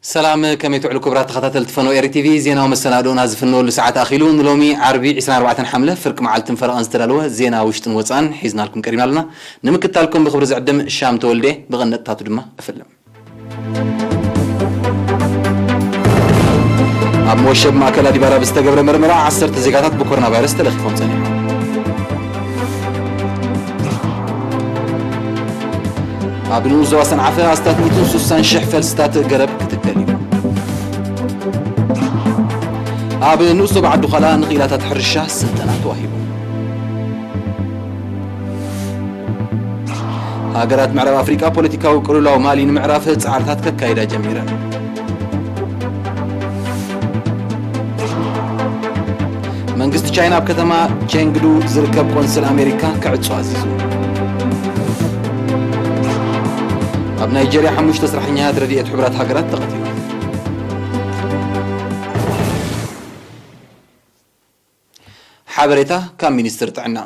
ሰላም፣ ከመይ ትውዕሉ ክቡራት ተኸታተልቲ ፈነው ኤሪ ቲቪ? ዜናዊ መሰናድኦና ዝፍነወሉ ሰዓት ኣኺሉ። ንሎሚ ዓርቢ ዕስራን ኣርባዕተን ሓምለ ፍርቂ መዓልትን ፈረቓን ዝተዳለወ ዜና ውሽጥን ወጻእን ሒዝናልኩም ቀሪብና ኣለና። ንምክታልኩም ብኽብሪ ዝዕድም ሻም ተወልደ፣ ብቐንደጥታቱ ድማ እፍልም። ኣብ መወሸብ ማእከል ኣዲባራ ብዝተገብረ መርመራ ዓሰርተ ዜጋታት ብኮሮና ቫይረስ ተለኺፎም ጸኒሖም። ኣብ ንኡስ ዞባ ሰንዓፈ ኣስታት ሚእትን ሱሳን ሽሕ ፈልስታት ገረብ ክትከል እዩ። ኣብ ንኡስ ዞባ ዓዲ ዃላ ንኽኢላታት ሕርሻ ስልጠና ተዋሂቡ። ሃገራት ምዕራብ ኣፍሪቃ ፖለቲካዊ ቅልውላው ማሊ ንምዕራፍ ጻዕርታት ከካይዳ ጀሚረን። መንግስቲ ቻይና ኣብ ከተማ ቼንግዱ ዝርከብ ቆንስል ኣሜሪካ ክዕጾ ኣዚዙ። ኣብ ናይጄርያ ሓሙሽተ ስራሕኛታት ረድኤት ሕቡራት ሃገራት ተቐቲሎም። ሓበሬታ ካብ ሚኒስትር ጥዕና።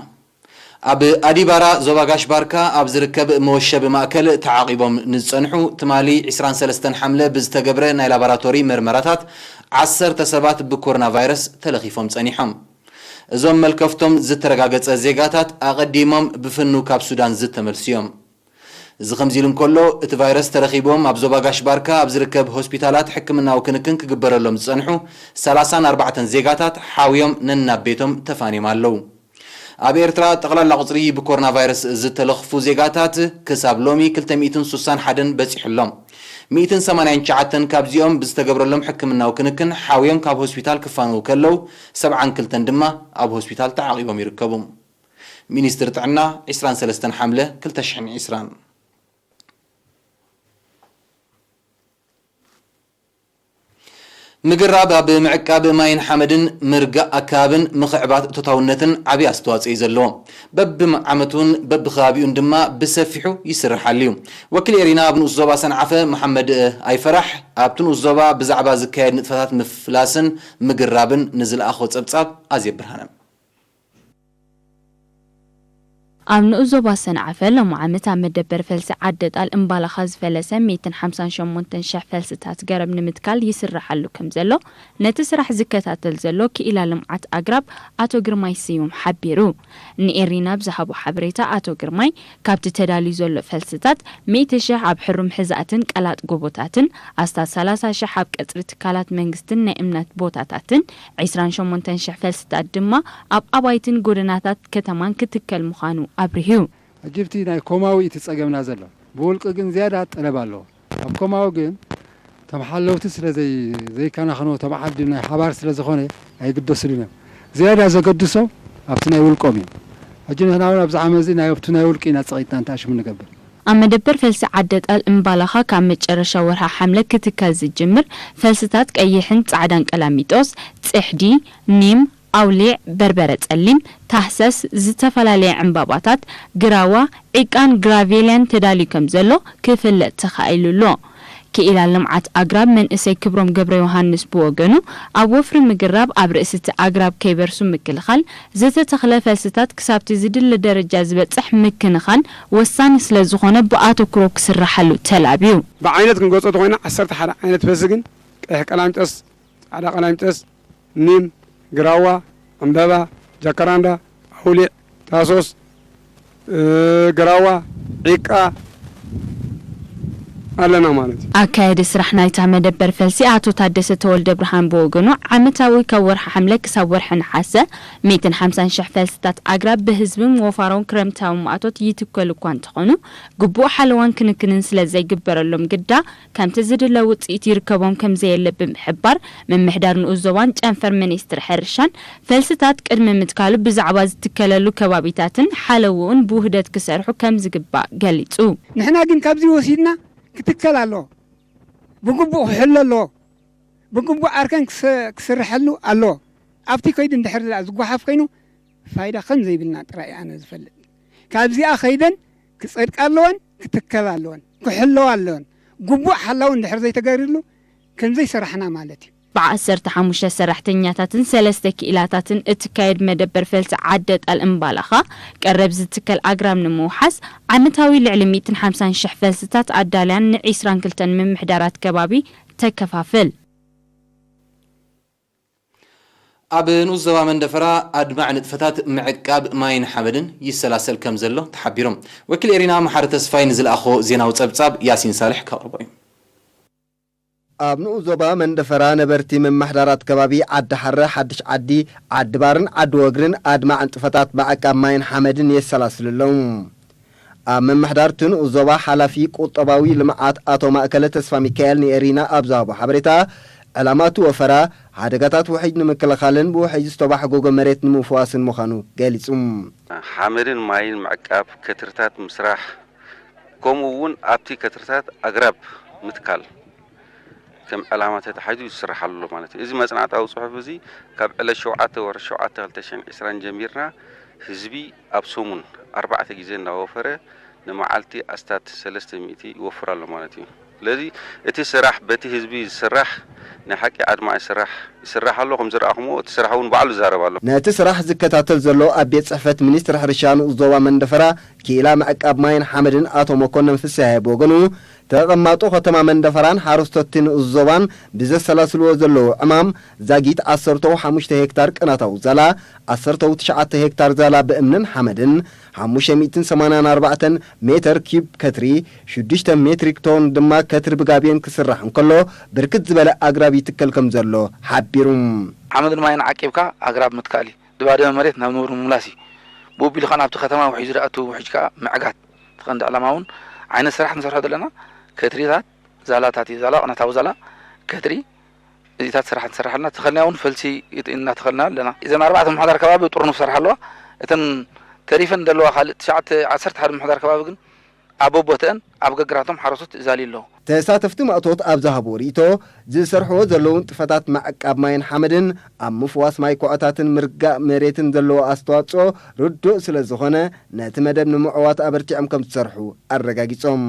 ኣብ ኣዲባራ ዞባ ጋሽ ባርካ ኣብ ዝርከብ መወሸቢ ማእከል ተዓቒቦም ንዝጸንሑ ትማሊ ዕስራን ሰለስተን ሓምለ ብዝተገብረ ናይ ላቦራቶሪ መርመራታት ዓሰርተ ሰባት ብኮሮና ቫይረስ ተለኺፎም ጸኒሖም። እዞም መልከፍቶም ዝተረጋገጸ ዜጋታት ኣቐዲሞም ብፍኑ ካብ ሱዳን ዝተመልሱ እዮም። እዚ ከምዚ ኢሉ እንከሎ፣ እቲ ቫይረስ ተረኺቦም ኣብ ዞባ ጋሽ ባርካ ኣብ ዝርከብ ሆስፒታላት ሕክምናዊ ክንክን ክግበረሎም ዝጸንሑ ሰላሳን ኣርባዕተን ዜጋታት ሓውዮም ነናብ ቤቶም ተፋንዮም ኣለዉ። ኣብ ኤርትራ ጠቕላላ ቁጽሪ ብኮሮና ቫይረስ ዝተለኽፉ ዜጋታት ክሳብ ሎሚ ክልተ ሚእትን ሱሳን ሓደን በጺሑ ኣሎ። ሚእትን ሰማንያን ትሽዓተን ካብዚኦም ብዝተገብረሎም ሕክምናዊ ክንክን ሓውዮም ካብ ሆስፒታል ክፋነዉ ከለዉ፣ ሰብዓን ክልተን ድማ ኣብ ሆስፒታል ተዓቒቦም ይርከቡ። ሚኒስትሪ ጥዕና፣ ዕስራን ሰለስተን ሓምለ ክልተ ሽሕን ዕስራን። ምግራብ ኣብ ምዕቃብ ማይን ሓመድን፣ ምርጋእ ኣከባብን ምኽዕባት እቶታውነትን ዓብዪ ኣስተዋፅኦ እዩ ዘለዎ። በብዓመቱን በብከባቢኡን ድማ ብሰፊሑ ይስርሓሉ እዩ። ወኪል ኤሪና ኣብ ንኡስ ዞባ ሰንዓፈ መሓመድ ኣይፈራሕ ኣብቲ ንኡስ ዞባ ብዛዕባ ዝካየድ ንጥፈታት ምፍላስን ምግራብን ንዝለኣኾ ፀብፃብ ኣዜብ ብርሃነ። ኣብ ንኡስ ዞባ ሰንዓፈ ሎሚ ዓመት ኣብ መደበር ፈልሲ ዓዲ ጣል እምባላኻ ዝፈለሰ ሚእትን ሓምሳን ሸሞንተን ሽሕ ፈልስታት ገረብ ንምትካል ይስረሓሉ ከም ዘሎ ነቲ ስራሕ ዝከታተል ዘሎ ክኢላ ልምዓት ኣግራብ ኣቶ ግርማይ ስዩም ሓቢሩ። ንኤሪና ብዝሃቦ ሓበሬታ ኣቶ ግርማይ ካብቲ ተዳልዩ ዘሎ ፈልስታት ሚእቲ ሽሕ ኣብ ሕሩም ሕዛእትን ቀላጥ ጎቦታትን ኣስታት ሰላሳ ሽሕ ኣብ ቀጽሪ ትካላት መንግስትን ናይ እምነት ቦታታትን ዒስራን ሸሞንተን ሽሕ ፈልስታት ድማ ኣብ ኣባይትን ጎደናታት ከተማን ክትከል ምዃኑ ኣብሪሁ። ሕጂ ኣብቲ ናይ ኮማዊ እቲ ጸገምና ዘሎ። ብውልቂ ግን ዝያዳ ጠለብ ኣለዎ። ኣብ ኮማዊ ግን እቶም ሓለውቲ ስለ ዘይ ዘይከናኸንዎ እቶም ዓዲ ናይ ሓባር ስለ ዝኾነ ኣይግደስሉን እዮም። ዝያዳ ዘገድሶም ኣብቲ ናይ ውልቆም እዩ። ሕጂ ንሕና እውን ኣብዚ ዓመት እዚ ናይ ኣብቲ ናይ ውልቂ ኢና ጸቒጥና እንታይ ሽሙ ንገብር። ኣብ መደበር ፈልሲ ዓደጣል እምባላኻ ካብ መጨረሻ ወርሒ ሓምለ ክትከል ዝጅምር ፈልስታት ቀይሕን ጻዕዳን ቀላሚጦስ፣ ጽሕዲ፣ ኒም፣ ኣውሊዕ፣ በርበረ ጸሊም፣ ታህሰስ፣ ዝተፈላለየ ዕምባባታት፣ ግራዋ፣ ዒቃን ግራቬልያን ተዳልዩ ከም ዘሎ ክፍለጥ ተኻኢሉ ኣሎ። ክኢላ ልምዓት ኣግራብ መንእሰይ ክብሮም ገብረዮሃንስ ብወገኑ፣ ኣብ ወፍሪ ምግራብ ኣብ ርእሲ እቲ ኣግራብ ከይበርሱ ምክልኻል፣ ዝተተኽለ ፈልስታት ክሳብቲ ዝድለ ደረጃ ዝበጽሕ ምክንኻን ወሳኒ ስለዝኾነ ብኣተኩሮ ክስረሓሉ ተላብዩ። ብዓይነት ክንገልጾ እንተኾይና ዓሰርተ ሓደ ዓይነት ፈልሲ ግን ቀይሕ ቀላሚጦስ፣ ጻዕዳ ቀላሚጦስ፣ ኒም፣ ግራዋ፣ ዕምበባ፣ ጃካራንዳ፣ ኣውሊዕ፣ ታሶስ፣ ግራዋ፣ ዒቃ ኣለና ማለት እዩ። ኣካያዲ ስራሕ ናይታ መደበር ፈልሲ ኣቶ ታደሰ ተወልደብርሃን ብወገኑ፣ ዓመታዊ ካብ ወርሒ ሓምለ ክሳብ ወርሒ ነሓሰ ሚእትን ሓምሳን ሽሕ ፈልስታት ኣግራብ ብህዝብን ወፋሮን ክረምታዊ ማእቶት ይትከሉ እኳ እንተኾኑ፣ ግቡእ ሓለዋን ክንክንን ስለዘይግበረሎም ግዳ ከምቲ ዝድለ ውፅኢት ይርከቦም ከምዘየለ ብምሕባር፣ ምምሕዳር ንኡስ ዞባን ጨንፈር ሚኒስትሪ ሕርሻን ፈልስታት ቅድሚ ምትካሉ ብዛዕባ ዝትከለሉ ከባቢታትን ሓለውኡን ብውህደት ክሰርሑ ከምዝግባእ ገሊፁ። ንሕና ግን ካብዚ ወሲድና ክትከል ኣለዎ፣ ብግቡእ ክሕሎ ኣለዎ፣ ብግቡእ ኣርከን ክስርሐሉ ኣለዎ። ኣብቲ ከይዱ እንድሕር ዝጓሓፍ ኮይኑ ፋይዳ ከም ዘይብልና ጥራይ ኣነ ዝፈልጥ። ካብዚኣ ከይደን ክጸድቃ ኣለወን፣ ክትከላ ኣለወን፣ ክሕለዋ ኣለወን። ግቡእ ሓላው እንድሕር ዘይተገይርሉ ከምዘይሰራሕና ማለት እዩ። ብዓሰርተ ሓሙሽተ ሰራሕተኛታትን ሰለስተ ክኢላታትን እትካየድ መደበር ፈልሲ ዓደ ጣል እምባላኻ፣ ቀረብ ዝትከል ኣግራብ ንምውሓስ ዓመታዊ ልዕሊ ሚእትን ሓምሳን ሽሕ ፈልስታት ኣዳልያን ንዒስራን ክልተን ምምሕዳራት ከባቢ ተከፋፍል። ኣብ ንኡስ ዞባ መንደፈራ ኣድማዕ ንጥፈታት ምዕቃብ ማይን ሓመድን ይሰላሰል ከም ዘሎ ተሓቢሩ። ወኪል ኤሪና መሓሪ ተስፋይ ንዝለኣኾ ዜናዊ ጸብጻብ ያሲን ሳልሕ ከቕርቦ እዩ። ኣብ ንኡስ ዞባ መንደፈራ ነበርቲ ምምሕዳራት ከባቢ ዓዲ ሓረ፣ ሓድሽ ዓዲ፣ ዓዲ ባርን ዓዲ ወግርን ኣድማዕ ንጥፈታት ምዕቃብ ማይን ሓመድን የሰላስሉ ኣለዉ። ኣብ ምምሕዳር እቲ ንኡስ ዞባ ሓላፊ ቁጠባዊ ልምዓት ኣቶ ማእከለ ተስፋሚካኤል ንኤሪና ኣብ ዝሃቦ ሓበሬታ፣ ዕላማ እቲ ወፈራ ሓደጋታት ውሕጅ ንምክልኻልን ብውሕጅ ዝተባሕጎጎ መሬት ንምፍዋስን ምዃኑ ገሊጹ። ሓመድን ማይን ምዕቃብ፣ ከትርታት ምስራሕ፣ ከምኡ እውን ኣብቲ ከትርታት ኣግራብ ምትካል ከም ዕላማ ተታሒዙ ይስራሕ ኣሎ ማለት እዩ። እዚ መጽናዕታዊ ጽሑፍ እዚ ካብ ዕለት ሸውዓተ ወርሒ ሸውዓተ ክልተ ሽሕን ዕስራን ጀሚርና ህዝቢ ኣብ ሰሙን ኣርባዕተ ግዜ እናወፈረ ንመዓልቲ ኣስታት ሰለስተ ሚእቲ ይወፍር ኣሎ ማለት እዩ። ስለዚ እቲ ስራሕ በቲ ህዝቢ ዝስራሕ ናይ ሓቂ ኣድማዒ ስራሕ ይስራሕ ኣሎ። ከም ዝረኣኹምዎ እቲ ስራሕ እውን ባዕሉ ይዛረብ ኣሎ። ነቲ ስራሕ ዝከታተል ዘሎ ኣብ ቤት ጽሕፈት ሚኒስትሪ ሕርሻ ንኡስ ዞባ መንደፈራ ክኢላ ምዕቃብ ማይን ሓመድን ኣቶ መኮነን ፍስሃየ ብወገኑ፣ ተቐማጦ ከተማ መንደፈራን ሓረስቶት እቲ ንኡስ ዞባን ብዘሰላስልዎ ዘለዉ ዕማም ዛጊት ዓሰርተው ሓሙሽተ ሄክታር ቅናታዊ ዛላ፣ ዓሰርተው ትሽዓተ ሄክታር ዛላ ብእምንን ሓመድን፣ ሓሙሽተ ሚእትን ሰማንያን ኣርባዕተን ሜተር ኪዩብ ከትሪ፣ ሽዱሽተ ሜትሪክ ቶን ድማ ከትሪ ብጋቤን ክስራሕ እንከሎ፣ ብርክት ዝበለ ኣግራብ ይትከል ከም ዘሎ ሓቢሩ። ሓመድን ማይን ዓቂብካ ኣግራብ ምትካል እዩ። ዝባደመ መሬት ናብ ንቡር ምምላስ እዩ። ብኡ ኣቢሉ ከኣ ናብቲ ከተማ ውሒዙ ዝኣቱ ውሕጅ ከኣ ምዕጋት። እቲ ቀንዲ ዕላማ እውን ዓይነት ስራሕ ንሰርሖ ዘለና ከትሪታት ዛላታት እዩ። ዛላ ቅነታዊ ዛላ ከትሪ እዚታት ስራሕ ንሰርሕ ኣለና። ተኸልና እውን ፈልሲ እናተኸልና ኣለና። እዘን ኣርባዕተ ምምሕዳር ከባቢ ጥርኑፍ ሰርሓ ኣለዋ። እተን ተሪፈን ዘለዋ ካልእ ትሽዓተ ዓሰርተ ሓደ ምምሕዳር ከባቢ ግን ኣብ ቦቦትአን ኣብ ገግራቶም ሓረስቶት ይዛልዩ ኣለዉ። ተሳተፍቲ ማእቶት ኣብ ዝሃብዎ ርእይቶ፣ ዝሰርሕዎ ዘለዉ ንጥፈታት ምዕቃብ ማይን ሓመድን ኣብ ምፍዋስ ማይ ኩዖታትን ምርጋእ መሬትን ዘለዎ ኣስተዋፅኦ ርዱእ ስለ ዝኾነ ነቲ መደብ ንምዕዋት ኣበርቲዖም ከም ዝሰርሑ ኣረጋጊፆም።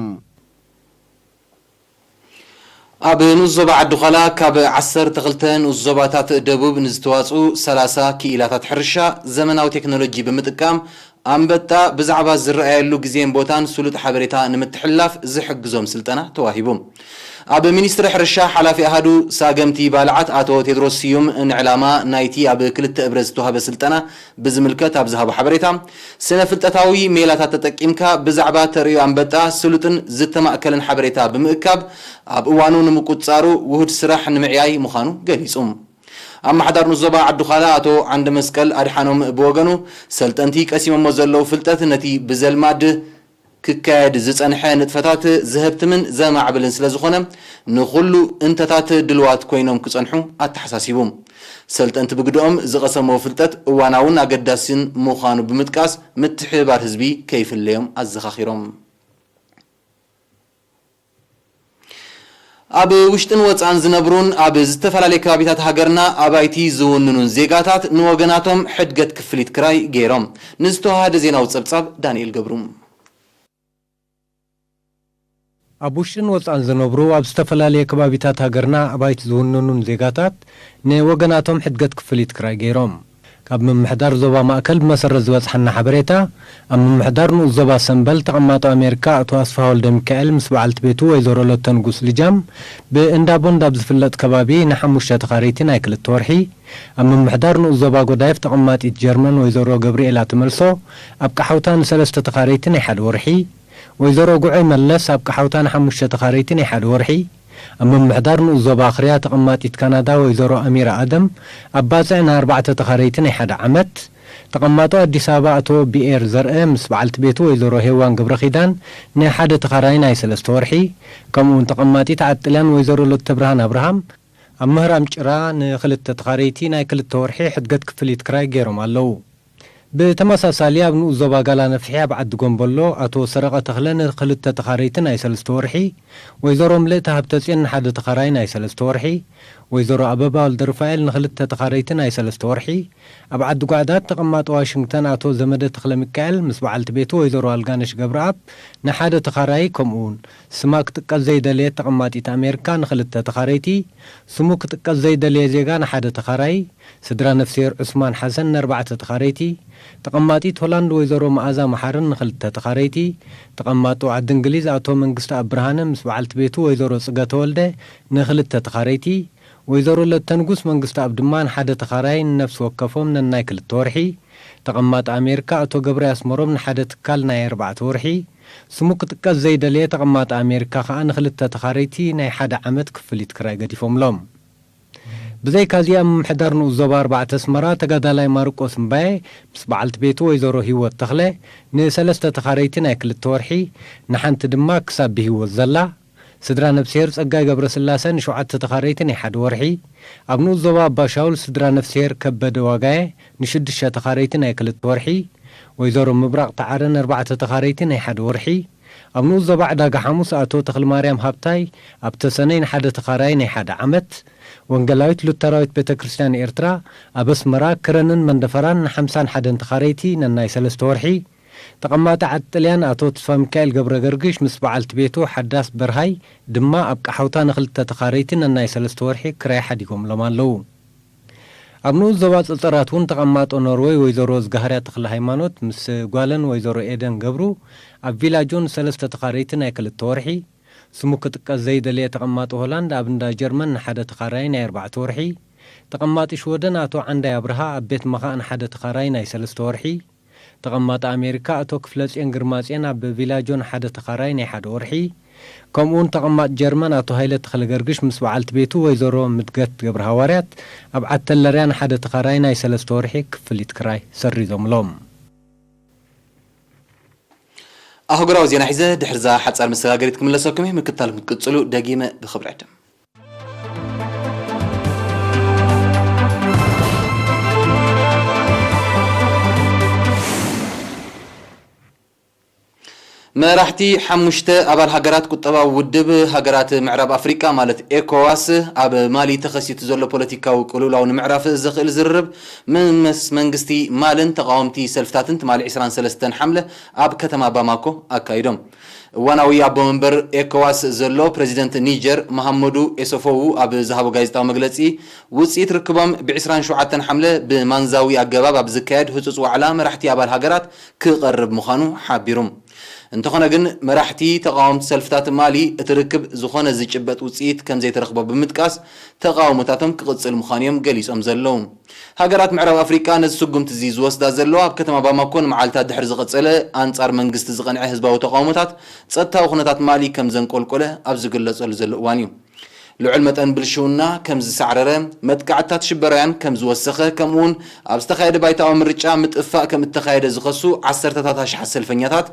ኣብ ንኡስ ዞባ ዓዲ ዃላ ካብ ዓሰርተ ክልተ ንኡስ ዞባታት ደቡብ ንዝተዋፅኡ ሰላሳ ክኢላታት ሕርሻ ዘመናዊ ቴክኖሎጂ ብምጥቃም ኣንበጣ ብዛዕባ ዝረኣየሉ ግዜን ቦታን ስሉጥ ሓበሬታ ንምትሕልላፍ ዝሕግዞም ስልጠና ተዋሂቡ። ኣብ ሚኒስትሪ ሕርሻ ሓላፊ ኣሃዱ ሳገምቲ ባልዓት ኣቶ ቴድሮስ ስዩም ንዕላማ ናይቲ ኣብ ክልተ እብረ ዝተዋህበ ስልጠና ብዝምልከት ኣብ ዝሃቦ ሓበሬታ፣ ስነ ፍልጠታዊ ሜላታት ተጠቂምካ ብዛዕባ ተርእዮ ኣንበጣ ስሉጥን ዝተማእከለን ሓበሬታ ብምእካብ ኣብ እዋኑ ንምቁጽጻሩ ውሁድ ስራሕ ንምዕያይ ምዃኑ ገሊጹ። ኣመሓዳር ንኡስ ዞባ ዓዲ ዃላ ኣቶ ዓንደመስቀል ኣድሓኖም ብወገኑ፣ ሰልጠንቲ ቀሲሞሞ ዘለዉ ፍልጠት ነቲ ብዘልማድ ክካየድ ዝጸንሐ ንጥፈታት ዘሀብትምን ዘማዕብልን ስለዝኾነ፣ ንኹሉ እንተታት ድልዋት ኮይኖም ክጸንሑ ኣተሓሳሲቡ። ሰልጠንቲ ብግደኦም ዝቐሰምዎ ፍልጠት እዋናውን ኣገዳሲን ምዃኑ ብምጥቃስ፣ ምትሕብባር ህዝቢ ከይፍለዮም ኣዘኻኺሮም። ኣብ ውሽጥን ወጻእን ዝነብሩን ኣብ ዝተፈላለየ ከባቢታት ሃገርና ኣባይቲ ዝውንኑን ዜጋታት ንወገናቶም ሕድገት ክፍሊት ክራይ ገይሮም። ንዝተዋሃደ ዜናዊ ጸብጻብ ዳንኤል ገብሩ። ኣብ ውሽጥን ወጻእን ዝነብሩ ኣብ ዝተፈላለየ ከባቢታት ሃገርና ኣባይቲ ዝውንኑን ዜጋታት ንወገናቶም ሕድገት ክፍሊት ክራይ ገይሮም። ካብ ምምሕዳር ዞባ ማእከል ብመሰረት ዝበጽሓና ሓበሬታ፣ ኣብ ምምሕዳር ንኡስ ዞባ ሰምበል ተቐማጦ ኣሜሪካ ኣቶ ኣስፍሃ ወልደሚካኤል ምስ በዓልቲ ቤቱ ወይዘሮ ሎተ ንጉስ ልጃም ብእንዳ ቦንድ ኣብ ዝፍለጥ ከባቢ ንሓሙሽተ ተኻረይቲ ናይ ክልተ ወርሒ፣ ኣብ ምምሕዳር ንኡስ ዞባ ጎዳይፍ ተቐማጢት ጀርመን ወይዘሮ ገብርኤላ ትመልሶ ኣብ ቀሓውታ ንሰለስተ ተኻረይቲ ናይ ሓደ ወርሒ፣ ወይዘሮ ጉዐይ መለስ ኣብ ቀሓውታ ንሓሙሽተ ተኻረይቲ ናይ ሓደ ወርሒ፣ ኣብ ምምሕዳር ንኡስ ዞባ ኣኽርያ ተቐማጢት ካናዳ ወይዘሮ ኣሚራ ኣደም ኣብ ባጽዕ ንኣርባዕተ ተኻረይቲ ናይ ሓደ ዓመት፣ ተቐማጦ ኣዲስ ኣበባ ኣቶ ቢኤር ዘርአ ምስ በዓልቲ ቤቱ ወይዘሮ ሄዋን ገብረኺዳን ንሓደ ተኻራይ ናይ ሰለስተ ወርሒ፣ ከምኡውን ተቐማጢት ዓዲ ጥልያን ወይዘሮ ሎተብርሃን ኣብርሃም ኣብ ምህራም ጭራ ንኽልተ ተኻረይቲ ናይ ክልተ ወርሒ ሕድገት ክፍሊት ክራይ ገይሮም ኣለዉ። ብተመሳሳሊ ኣብ ንኡስ ዞባ ጋላ ነፍሒ ኣብ ዓዲ ጎምበሎ ኣቶ ሰረቐ ተኽለ ንክልተ ተኻረይቲ ናይ ሰለስተ ወርሒ፣ ወይዘሮ ምልእቲ ሃብተጽዮን ንሓደ ተኻራይ ናይ ሰለስተ ወርሒ፣ ወይዘሮ ኣበባ ወልደሩፋኤል ንክልተ ተኻረይቲ ናይ ሰለስተ ወርሒ፣ ኣብ ዓዲ ጓዕዳት ተቐማጦ ዋሽንግተን ኣቶ ዘመደ ተኽለ ሚካኤል ምስ በዓልቲ ቤቱ ወይዘሮ ኣልጋነሽ ገብረኣብ ንሓደ ተኻራይ፣ ከምኡውን ስማ ክጥቀስ ዘይደለየት ተቐማጢት ኣሜሪካ ንክልተ ተኻረይቲ፣ ስሙ ክጥቀስ ዘይደለየ ዜጋ ንሓደ ተኻራይ፣ ስድራ ነፍስሄር ዑስማን ሓሰን ንኣርባዕተ ተኻረይቲ፣ ተቐማጢት ሆላንድ ወይዘሮ መኣዛ መሓርን ንክልተ ተኻረይቲ፣ ተቐማጦ ዓዲ እንግሊዝ ኣቶ መንግስቱ ኣብርሃነ ምስ በዓልቲ ቤቱ ወይዘሮ ጽገ ተወልደ ንክልተ ተኻረይቲ፣ ወይዘሮ ለተንጉስ መንግስቱ ኣብ ድማ ንሓደ ተኻራይ ንነፍሲ ወከፎም ነናይ ክልተ ወርሒ፣ ተቐማጢ ኣሜሪካ ኣቶ ገብረ ኣስመሮም ንሓደ ትካል ናይ ኣርባዕተ ወርሒ፣ ስሙ ክጥቀስ ዘይደለየ ተቐማጢ ኣሜሪካ ከኣ ንክልተ ተኻረይቲ ናይ ሓደ ዓመት ክፍሊት ክራይ ገዲፎምሎም። ብዘይካዚ ኣብ ምምሕዳር ንኡስ ዞባ ኣርባዕተ ኣስመራ ተጋዳላይ ማርቆስ እምባየ ምስ በዓልቲ ቤቱ ወይዘሮ ህይወት ተኽለ ንሰለስተ ተኻረይቲ ናይ ክልተ ወርሒ፣ ንሓንቲ ድማ ክሳብ ብህይወት ዘላ፣ ስድራ ነብስሄር ጸጋይ ገብረስላሰ ንሸውዓተ ተኻረይቲ ናይ ሓደ ወርሒ፣ ኣብ ንኡስ ዞባ ኣባሻውል ስድራ ነፍስሄር ከበደ ዋጋየ ንሽዱሽተ ተኻረይቲ ናይ ክልተ ወርሒ፣ ወይዘሮ ምብራቕ ተዓረ ንኣርባዕተ ተኻረይቲ ናይ ሓደ ወርሒ፣ ኣብ ንኡስ ዞባ ዕዳጋ ሓሙስ ኣቶ ተኽልማርያም ሃብታይ ኣብ ተሰነይ ንሓደ ተኻራይ ናይ ሓደ ዓመት፣ ወንጌላዊት ሉተራዊት ቤተ ክርስቲያን ኤርትራ ኣብ ኣስመራ ክረንን መንደፈራን ንሓምሳን ሓደን ተኻረይቲ ነናይ ሰለስተ ወርሒ፣ ተቐማጢ ዓዲ ጥልያን ኣቶ ተስፋሚካኤል ገብረ ገርግሽ ምስ በዓልቲ ቤቱ ሓዳስ በርሃይ ድማ ኣብ ቀሓውታ ንክልተ ተኻረይቲ ነናይ ሰለስተ ወርሒ ክራይ ሓዲጎምሎም ኣለዉ። ኣብ ንኡስ ዞባ ጸጸራት እውን ተቐማጦ ኖርወይ ወይዘሮ እዝጋሃርያ ተኽለ ሃይማኖት ምስ ጓለን ወይዘሮ ኤደን ገብሩ ኣብ ቪላጆ ንሰለስተ ተኻረይቲ ናይ ክልተ ወርሒ፣ ስሙ ክጥቀስ ዘይደለየ ተቐማጢ ሆላንድ ኣብ እንዳ ጀርመን ንሓደ ተኻራይ ናይ ኣርባዕተ ወርሒ፣ ተቐማጢ ሽወደን ኣቶ ዓንዳይ ኣብርሃ ኣብ ቤት መኻእ ንሓደ ተኻራይ ናይ ሰለስተ ወርሒ፣ ተቐማጢ ኣሜሪካ ኣቶ ክፍለጽዮን ግርማጽዮን ኣብ ቪላጆ ንሓደ ተኻራይ ናይ ሓደ ወርሒ፣ ከምኡውን ተቐማጢ ጀርመን ኣቶ ሃይለ ተኽለገርግሽ ምስ በዓልቲ ቤቱ ወይዘሮ ምድገት ገብረ ሃዋርያት ኣብ ዓተለርያ ንሓደ ተኻራይ ናይ ሰለስተ ወርሒ ክፍሊት ክራይ ሰሪዞምሎም። ኣህጉራዊ ዜና ሒዘ ድሕርዛ ሓጻር መሰጋገሪት ክምለሰኩም እየ። ምክትታል ክትቅጽሉ ደጊመ ብኽብሪ ዕድም። መራሕቲ ሓሙሽተ ኣባል ሃገራት ቁጠባዊ ውድብ ሃገራት ምዕራብ ኣፍሪቃ ማለት ኤኮዋስ ኣብ ማሊ ተኸሲቱ ዘሎ ፖለቲካዊ ቅልውላው ንምዕራፍ ዘኽእል ዝርርብ ምስ መንግስቲ ማልን ተቓወምቲ ሰልፍታትን ትማሊ ዕስራን ሰለስተን ሓምለ ኣብ ከተማ ባማኮ ኣካይዶም። እዋናዊ ኣቦ መንበር ኤኮዋስ ዘሎ ፕረዚደንት ኒጀር መሃመዱ ኤሶፎዉ ኣብ ዝሃቦ ጋዜጣዊ መግለጺ፣ ውጽኢት ርክቦም ብ ዕስራን ሸውዓተን ሓምለ ብማንዛዊ ኣገባብ ኣብ ዝካየድ ህጹጽ ዋዕላ መራሕቲ ኣባል ሃገራት ክቐርብ ምዃኑ ሓቢሩ። እንተኾነ ግን፣ መራሕቲ ተቓወምቲ ሰልፍታት ማሊ እቲ ርክብ ዝኾነ ዝጭበጥ ውጽኢት ከም ዘይተረኽቦ ብምጥቃስ፣ ተቓውሞታቶም ክቕጽል ምዃኑ እዮም ገሊጾም ዘለዉ። ሃገራት ምዕራብ ኣፍሪቃ ነዚ ስጉምቲ እዚ ዝወስዳ ዘለዋ፣ ኣብ ከተማ ባማኮ ንመዓልታት ድሕሪ ዝቐጸለ ኣንጻር መንግስቲ ዝቐንዐ ህዝባዊ ተቓውሞታት፣ ጸጥታዊ ኩነታት ማሊ ከም ዘንቆልቆለ ኣብ ዝግለጸሉ ዘሎ እዋን እዩ። ልዑል መጠን ብልሽውና ከም ዝሳዕረረ፣ መጥቃዕትታት ሽበራውያን ከም ዝወሰኸ፣ ከምኡውን ኣብ ዝተኻየደ ባይታዊ ምርጫ ምጥፋእ ከም እተኻየደ ዝኸሱ ዓሰርተታት ኣሽሓት ሰልፈኛታት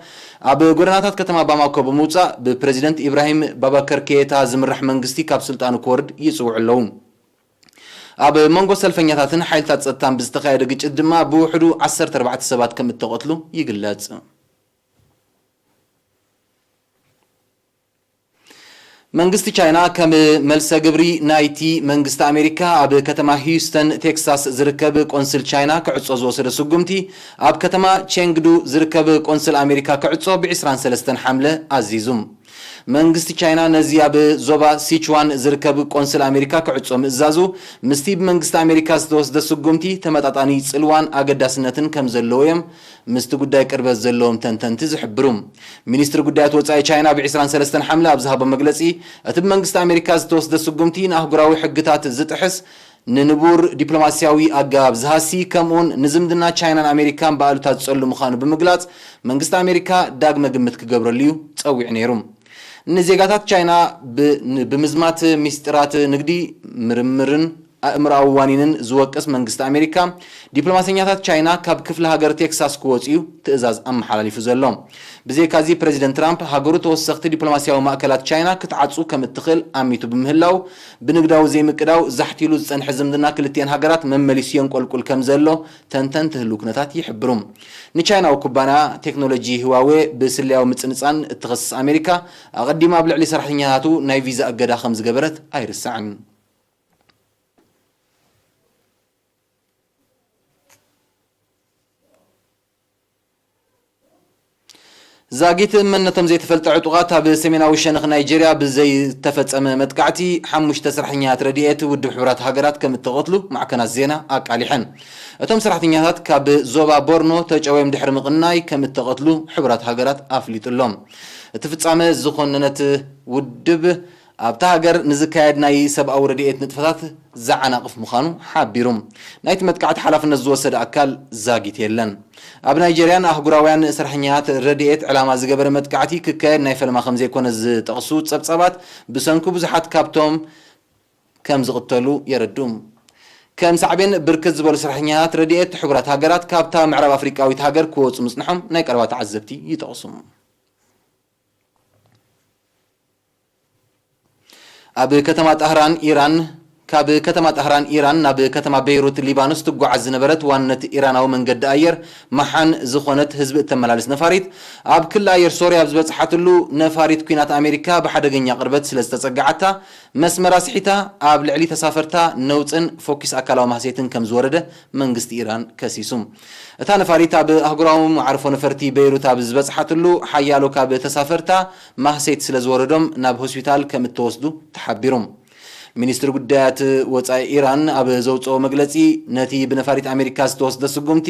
ኣብ ጎደናታት ከተማ ባማኮ ብምውጻእ፣ ብፕረዚደንት ኢብራሂም ባባከር ኬታ ዝምራሕ መንግስቲ ካብ ስልጣኑ ክወርድ ይጽውዑ ኣለዉ። ኣብ መንጎ ሰልፈኛታትን ሓይልታት ጸጥታን ብዝተኻየደ ግጭት ድማ ብውሕዱ ዓሰርተ ኣርባዕተ ሰባት ከም እተቐትሉ ይግለጽ። መንግስቲ ቻይና ከም መልሰ ግብሪ ናይቲ መንግስቲ ኣሜሪካ ኣብ ከተማ ሂዩስተን ቴክሳስ ዝርከብ ቆንስል ቻይና ክዕጾ ዝወሰደ ስጉምቲ፣ ኣብ ከተማ ቼንግዱ ዝርከብ ቆንስል ኣሜሪካ ክዕጾ ብ ዕስራን ሰለስተን ሓምለ ኣዚዙ። መንግስቲ ቻይና ነዚ ኣብ ዞባ ሲችዋን ዝርከብ ቆንስል ኣሜሪካ ክዕጾ ምእዛዙ፣ ምስቲ ብመንግስቲ ኣሜሪካ ዝተወስደ ስጉምቲ ተመጣጣኒ ጽልዋን ኣገዳስነትን ከም ዘለዎ እዮም ምስቲ ጉዳይ ቅርበት ዘለዎም ተንተንቲ ዝሕብሩ። ሚኒስትሪ ጉዳያት ወጻኢ ቻይና ብ ዕስራን ሰለስተን ሓምለ ኣብ ዝሃቦ መግለጺ፣ እቲ ብመንግስቲ ኣሜሪካ ዝተወስደ ስጉምቲ ንኣህጉራዊ ሕግታት ዝጥሕስ፣ ንንቡር ዲፕሎማስያዊ ኣገባብ ዝሃሲ፣ ከምኡውን ንዝምድና ቻይናን ኣሜሪካን ብኣሉታ ዝጸሉ ምዃኑ ብምግላጽ፣ መንግስቲ ኣሜሪካ ዳግመ ግምት ክገብረሉ እዩ ጸዊዑ ነይሩ። ንዜጋታት ቻይና ብ-፣ ን-፣ ብምዝማት ሚስጥራት ንግዲ፣ ምርምርን ኣእምሮኣዊ ዋኒንን ዝወቅስ መንግስቲ ኣሜሪካ፣ ዲፕሎማሰኛታት ቻይና ካብ ክፍለ ሃገር ቴክሳስ ክወጽኡ ትእዛዝ ኣመሓላሊፉ ዘሎ። ብዘይካዚ፣ ፕረዚደንት ትራምፕ ሃገሩ ተወሰኽቲ ዲፕሎማስያዊ ማእከላት ቻይና ክትዓጹ ከም እትኽእል ኣሚቱ ብምህላው፣ ብንግዳዊ ዘይምቅዳው ዛሕቲሉ ዝጸንሐ ዝምድና ክልቲኤን ሃገራት መመሊሱ የንቆልቁል ከም ዘሎ ተንተንቲ ህልው ኩነታት ይሕብሩ። ንቻይናዊ ኩባንያ ቴክኖሎጂ ህዋዌ ብስለያዊ ምጽንጻን እትኸስስ ኣሜሪካ፣ ኣቐዲማ ኣብ ልዕሊ ሰራሕተኛታቱ ናይ ቪዛ እገዳ ከም ዝገበረት ኣይርሳዕን። ዛጊት መንነቶም ዘይተፈልጠ ዕጡቓት ኣብ ሰሜናዊ ሸነኽ ናይጄርያ ብዘይተፈጸመ መጥቃዕቲ ሓሙሽተ ሰራሕተኛታት ረድኤት ውድብ ሕቡራት ሃገራት ከም እተቐትሉ ማዕከናት ዜና ኣቃሊሐን። እቶም ሰራሕተኛታት ካብ ዞባ ቦርኖ ተጨውዮም ድሕሪ ምቕናይ ከም እተቐትሉ ሕቡራት ሃገራት ኣፍሊጡ ኣሎ። እቲ ፍጻመ ዝኾነነት ውድብ ኣብታ ሃገር ንዝካየድ ናይ ሰብኣዊ ረድኤት ንጥፈታት ዘዓናቕፍ ምዃኑ ሓቢሩ። ናይቲ መጥቃዕቲ ሓላፍነት ዝወሰደ ኣካል ዛጊት የለን። ኣብ ናይጄርያን ኣህጉራውያን ሰራሕኛታት ረድኤት ዕላማ ዝገበረ መጥቃዕቲ ክካየድ ናይ ፈለማ ከም ዘይኮነ ዝጠቕሱ ጸብጻባት፣ ብሰንኩ ብዙሓት ካብቶም ከም ዝቕተሉ የረድኡ። ከም ሳዕቤን፣ ብርክት ዝበሉ ሰራሕኛታት ረድኤት ሕቡራት ሃገራት ካብታ ምዕራብ ኣፍሪቃዊት ሃገር ክወጹ ምጽንሖም ናይ ቀረባ ተዓዘብቲ ይጠቕሱ። ኣብ ከተማ ጣህራን ኢራን ካብ ከተማ ጣህራን ኢራን ናብ ከተማ ቤይሩት ሊባኖስ ትጓዓዝ ዝነበረት ዋንነት ኢራናዊ መንገዲ ኣየር መሓን ዝኾነት ህዝቢ እተመላልስ ነፋሪት፣ ኣብ ክሊ ኣየር ሶርያ ኣብ ዝበጽሓትሉ፣ ነፋሪት ኲናት ኣሜሪካ ብሓደገኛ ቅርበት ስለ ዝተጸግዓታ፣ መስመራ ስሒታ ኣብ ልዕሊ ተሳፈርታ ነውጽን ፎኪስ ኣካላዊ ማህሰይትን ከም ዝወረደ መንግስቲ ኢራን ከሲሱ። እታ ነፋሪት ኣብ ኣህጉራዊ መዓርፎ ነፈርቲ ቤይሩት ኣብ ዝበጽሓትሉ፣ ሓያሎ ካብ ተሳፈርታ ማህሰይት ስለ ዝወረዶም ናብ ሆስፒታል ከም እተወስዱ ተሓቢሩ። ሚኒስትሪ ጉዳያት ወጻኢ ኢራን ኣብ ዘውጽኦ መግለጺ፣ ነቲ ብነፋሪት ኣሜሪካ ዝተወስደ ስጉምቲ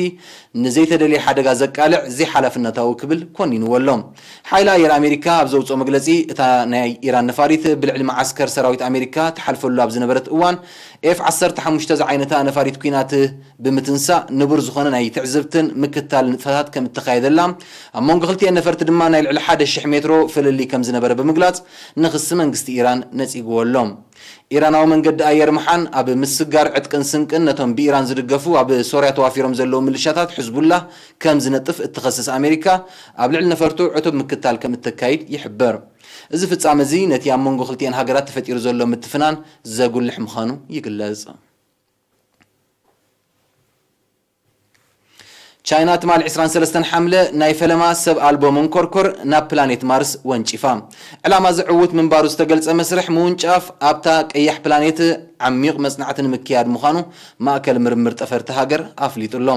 ንዘይተደልየ ሓደጋ ዘቃልዕ ዘይሓላፍነታዊ ክብል ኮኒንዎ ኣሎ። ሓይሊ ኣየር ኣሜሪካ ኣብ ዘውጽኦ መግለጺ፣ እታ ናይ ኢራን ነፋሪት ብልዕሊ መዓስከር ሰራዊት ኣሜሪካ ትሓልፈሉ ኣብ ዝነበረት እዋን፣ ኤፍ ዓሰርተ ሓሙሽተ ዝዓይነታ ነፋሪት ኲናት ብምትንሳእ፣ ንቡር ዝኾነ ናይ ትዕዝብትን ምክትታል ንጥፈታት ከም እተኻየደላ፣ ኣብ መንጎ ክልቲኤን ነፈርቲ ድማ ናይ ልዕሊ ሓደ ሽሕ ሜትሮ ፍልልይ ከም ዝነበረ ብምግላጽ፣ ንኽሲ መንግስቲ ኢራን ነጺግዎ ኣሎ። ኢራናዊ መንገዲ ኣየር ምሓን ኣብ ምስጋር ዕጥቅን ስንቅን ነቶም ብኢራን ዝድገፉ ኣብ ሶርያ ተዋፊሮም ዘለዉ ምልሻታት ሕዝቡላህ ከም ዝነጥፍ እትኸስስ ኣሜሪካ፣ ኣብ ልዕሊ ነፈርቱ ዕቱብ ምክትታል ከም እተካይድ ይሕበር። እዚ ፍጻመ እዚ ነቲ ኣብ መንጎ ክልቲኤን ሃገራት ተፈጢሩ ዘሎ ምትፍናን ዘጉልሕ ምዃኑ ይግለጽ። ቻይና ትማሊ ዕስራን ሰለስተን ሓምለ ናይ ፈለማ ሰብ ኣልቦ መንኮርኮር ናብ ፕላኔት ማርስ ወንጪፋ። ዕላማ እዚ ዕዉት ምንባሩ ዝተገልጸ መስርሕ ምውንጫፍ ኣብታ ቀያሕ ፕላኔት ዓሚቕ መጽናዕቲ ንምክያድ ምዃኑ ማእከል ምርምር ጠፈርቲ ሃገር ኣፍሊጡ ኣሎ።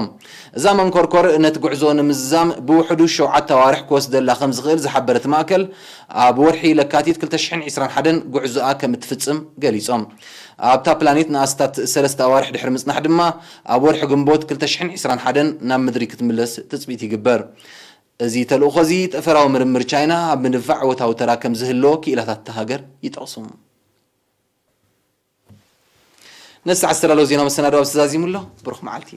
እዛ መንኮርኮር ነቲ ጉዕዞ ንምዝዛም ብውሕዱ ሸውዓተ ኣዋርሕ ክወስደላ ከም ዝኽእል ዝሓበረ እቲ ማእከል፣ ኣብ ወርሒ ለካቲት ክልተ ሽሕን ዕስራን ሓደን ጉዕዞኣ ከም እትፍጽም ገሊጾም። ኣብታ ፕላኔት ንኣስታት ሰለስተ ኣዋርሕ ድሕሪ ምጽናሕ ድማ፣ ኣብ ወርሒ ግንቦት ክልተ ሽሕን ዕስራን ሓደን ናብ ምድሪ ክትምለስ ትጽቢት ይግበር። እዚ ተልእኾ እዚ ጠፈራዊ ምርምር ቻይና ኣብ ምድንፋዕ እወታዊ ተራ ከም ዝህልዎ ክኢላታት እታ ሃገር ይጠቕሱ። ነዚ ሰዓት ዝተዳለወ ዜና መሰናድኦ ኣብዚ ተዛዚሙ ኣሎ። ብሩኽ መዓልቲ።